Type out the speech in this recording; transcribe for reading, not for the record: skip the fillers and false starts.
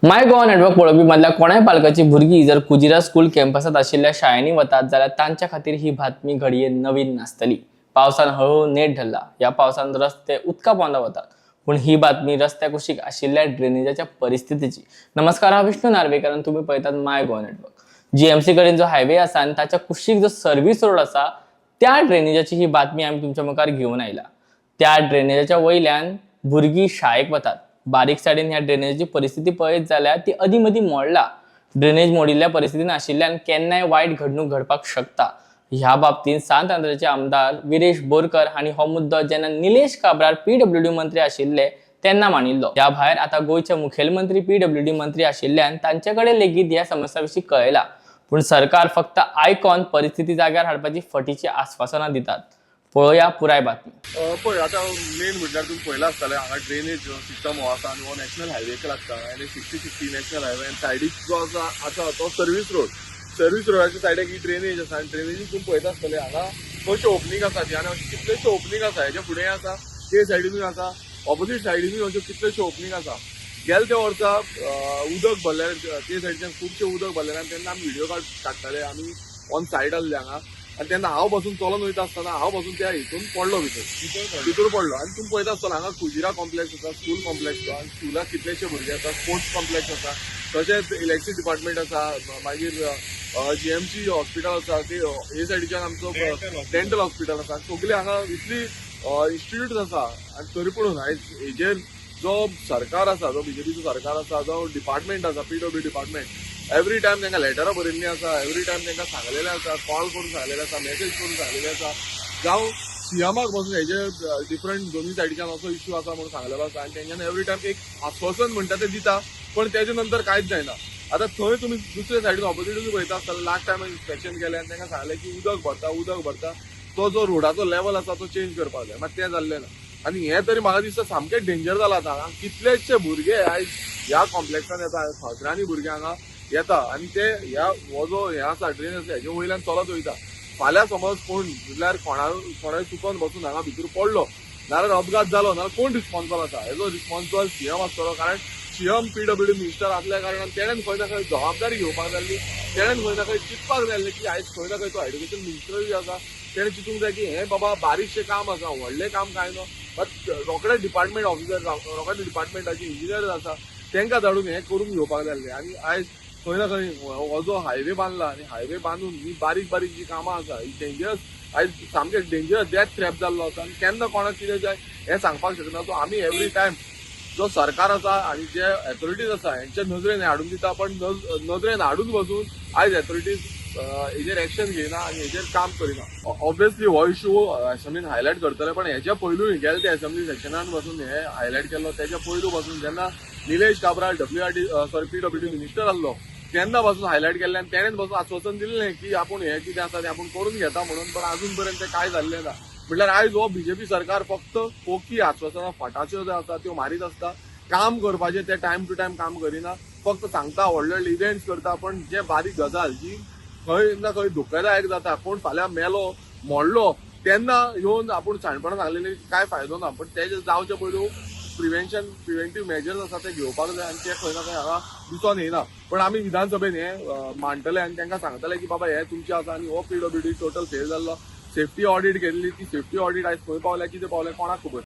माय Goa network पळोवपी मदल्या कोणाय पालकाची भुरगीं जर कुजिरा स्कूल कॅम्पसांत आशिल्ल्या शाळांनी वतात जाल्यार तांच्या खातीर ही बातमी घडये नवीन नासतली. पावसान हळूहळू नेट धरला. ह्या पावसान रस्ते उदका पोंदा वतात, पूण ही बातमी रस्त्या कुशीक आशिल्ल्या ड्रेनेजाच्या परिस्थितीची. नमस्कार, हांव विष्णू नार्वेकर आनी तुमी पळयतात माय गोवा नेटवर्क. जीएमसी कडेन जो हायवे आसा आनी ताच्या कुशीक जो सर्वीस रोड आसा, त्या ड्रेनेजाची ही बातमी आमी तुमच्या मुखार घेवन आयला. त्या ड्रेनेजाच्या वयल्यान भुरगीं शाळेक वतात. बारीक सायडीन ह्या ड्रेनेजाची परिस्थिती पळयत जाल्यार ती अदीं मदीं मोडला. ड्रेनेज मोडिल्ल्या परिस्थितीन आशिल्ल्यान केन्नाय वायट घडणूक घडपाक शकता. ह्या बाबतींत सांत आंद्रेचे आमदार विरेश बोरकर हांणी हो मुद्दो जेन्ना निलेश काब्राल पीडब्ल्यूडी मंत्री आशिल्ले तेन्ना मांडिल्लो. ह्या भायर आतां गोंयचे मुखेलमंत्री पीडब्ल्यूडी मंत्री आशिल्ल्यान तांचे कडेन लेगीत ह्या समस्या विशीं कळयला, पूण सरकार फक्त आयकॉन परिस्थिती जाग्यार हाडपाची फटीची आस्वासनां दितात. पळोवया पुराय बातमी. पळय, आतां मेन म्हटल्यार तुमी पळयलां आसतलें, हांगा ड्रेनेज सिस्टम हो आसा आनी हो नॅशनल हायवेक लागता आनी 60 60 नॅशनल हायवे आनी सायडीक जो आसा तो सर्वीस रोड. सर्वीस रोडाच्या सायडीक ही ड्रेनेज आसा आनी ड्रेनेजीक तुमी पळयता आसतले, हांगा कश्यो ओपनींग आसा ती आनी अशे कितलेशे ओपनींग आसा. हेच्या फुडें आसा, ते सायडीनूय आसा, ऑपोजीट सायडीनूय अश्यो कितलेश्यो ओपनींग आसा. गेले त्या वर्सा उदक भरल्यार, ते सायडीच्यान खुबशें उदक भरलेलें आनी तेन्ना आमी व्हिडियो काडटाले. आमी ऑन सायड आहले हांगा आनी तेन्ना हांव बसून चलोन वयता आसतना हांव बसून त्या हितून पडलो, भितर भितर पडलो. आनी तुमी पळयता आसतलो, हांगा कुजिरा कॉम्प्लेक्स आसा, स्कूल कॉम्प्लेक्स, आनी स्कुलाक कितलेशे भुरगे आसा, स्पोर्ट्स कॉम्प्लेक्स आसा, तशेंच इलेक्ट्रीक डिपार्टमेंट आसा, मागीर जीएमसी हॉस्पिटल आसा, ते हे सायडीच्यान आमचो डेंटल हॉस्पिटल आसा. सगळे हांगा इतली इन्स्टिट्यूट आसा आनी तरी पूण आयज हेजेर जो सरकार आसा, जो बीजेपीचो सरकार आसा, जो डिपार्टमेंट आसा, पीडब्ल्यू डिपार्टमेंट, एवरी टायम तांकां लेटरां बरयल्लीं आसा, एवरी टायम तांकां सांगलेलें आसा, कॉल करून सांगलेलें आसा, मॅसेज करून सांगलेलें आसा, जावं सीएमाक बसून हेजे डिफरंट दोनूय सायडीच्यान असो इश्यू आसा म्हणून सांगलेलो आसा. आनी तेंच्यानी एवरी टायम एक आश्वासन म्हणटा ते दिता, पण तेजे नंतर कांयच जायना. आतां थंय तुमी दुसरे सायडीन ऑपोजिटूय पळयता आसतना, लास्ट टायम इन्स्पेक्शन केलें आनी तांकां सांगलें की उदक भरता, उदक भरता, तो जो रोडाचो लेवल आसा तो चेंज करपाक जाय. मात तें जाल्लें ना. आनी हें तरी म्हाका दिसता सामकें डेंजर जालां. आतां हांगा कितलेशे भुरगे आयज ह्या कॉम्प्लेक्सान येता, हजरांनी भुरगे हांगा येता आनी ते ह्या हो जो हें आसा, ड्रेन आसा, हेजे वयल्यान चलत वयता. फाल्यां समज कोण म्हटल्यार कोणा कोणाय चुकोन बसून हांगा भितर पडलो नाल्यार अपघात जालो नाल्यार कोण रिस्पॉन्सिबल आसा? हेजो रिस्पॉन्सिबल सीएम आसतलो, कारण सीएम पीडब्ल्यूडी मिनिस्टर आसल्या कारणान तेणेन खंय ना खंय जबाबदारी घेवपाक जाल्ली, तेणेन खंय ना खंय चिंतपाक जाय आसलें की आयज खंय ना खंय तो एड्युकेशन मिनिस्टरूय आसा. तेणें चिंतूंक जाय की हें बाबा बारीकशें काम आसा, व्हडलें काम कांय न्हू. बट रोखडे डिपार्टमेंट ऑफिसर, रोखडे डिपार्टमेंटाचे इंजिनियर आसा, तांकां धाडून हें करून घेवपाक जाय आसलें. आनी आयज खंय ना खंय हो जो हायवे बांदला आनी हायवे बांदून ही बारीक बारीक जी कामां आसा, ही डेंजरस, आयज सामकें डेंजरस डेथ ट्रॅप जाल्लो आसा आनी केन्ना कोणाक कितें जाय हें सांगपाक शकना. सो आमी एवरी टायम जो सरकार आसा आनी जे अथॉरिटीज आसा हेंच्या नजरेन हाडून दिता, पण नजरेन हाडून बसून आयज अथॉरिटीज हेजेर एक्शन घेयना आनी हेजेर काम करिना. ऑब्वियसली हो इशू असेंब्लीन हायलायट करतले, पण हेच्या पयलूय गेले ते असेंब्ली सेशनान बसून हे हायलायट केल्लो. तेच्या पयलू पासून जेन्ना Nilesh Cabral W R D, sorry, PWD minister आसलो तेन्ना पासून हायलायट केल्ले आनी तेणेन पासून आश्वासन दिल्लें की आपूण हें कितें आसा तें आपूण करून घेता म्हणून. पण अजून पर्यंत तें कांय जाल्लें ना. म्हटल्यार आयज हो बीजेपी सरकार फक्त पोकी आश्वासनां, फटाच्यो ज्यो आसा त्यो मारीत आसता. काम करपाचें ते टायम टू टायम काम करिना. फक्त सांगता, व्हडले व्हडले इव्हेंट्स करता, पण जे बारीक गजाल जी खंय ना खंय धोकेदायक जाता, कोण फाल्यां मेलो मोडलो तेन्ना येवन आपूण शाणपणां सांगलेली कांय फायदो ना. पण तेजे जावचे पयलू प्रिव्हेंटीव मेजर्स आसा ते घेवपाक जाय आनी ते खंय ना खंय हांगा दिसोन येना. पण आमी विधानसभेन हे मांडटले आनी तांकां सांगतले की बाबा, हे तुमचे आसा आनी हो पीडब्ल्यूडी टोटल फेल जाल्लो. सेफ्टी ऑडिट केल्ली, ती सेफ्टी ऑडिट आयज खंय पावल्या, कितें पावलें, कोणाक खबर.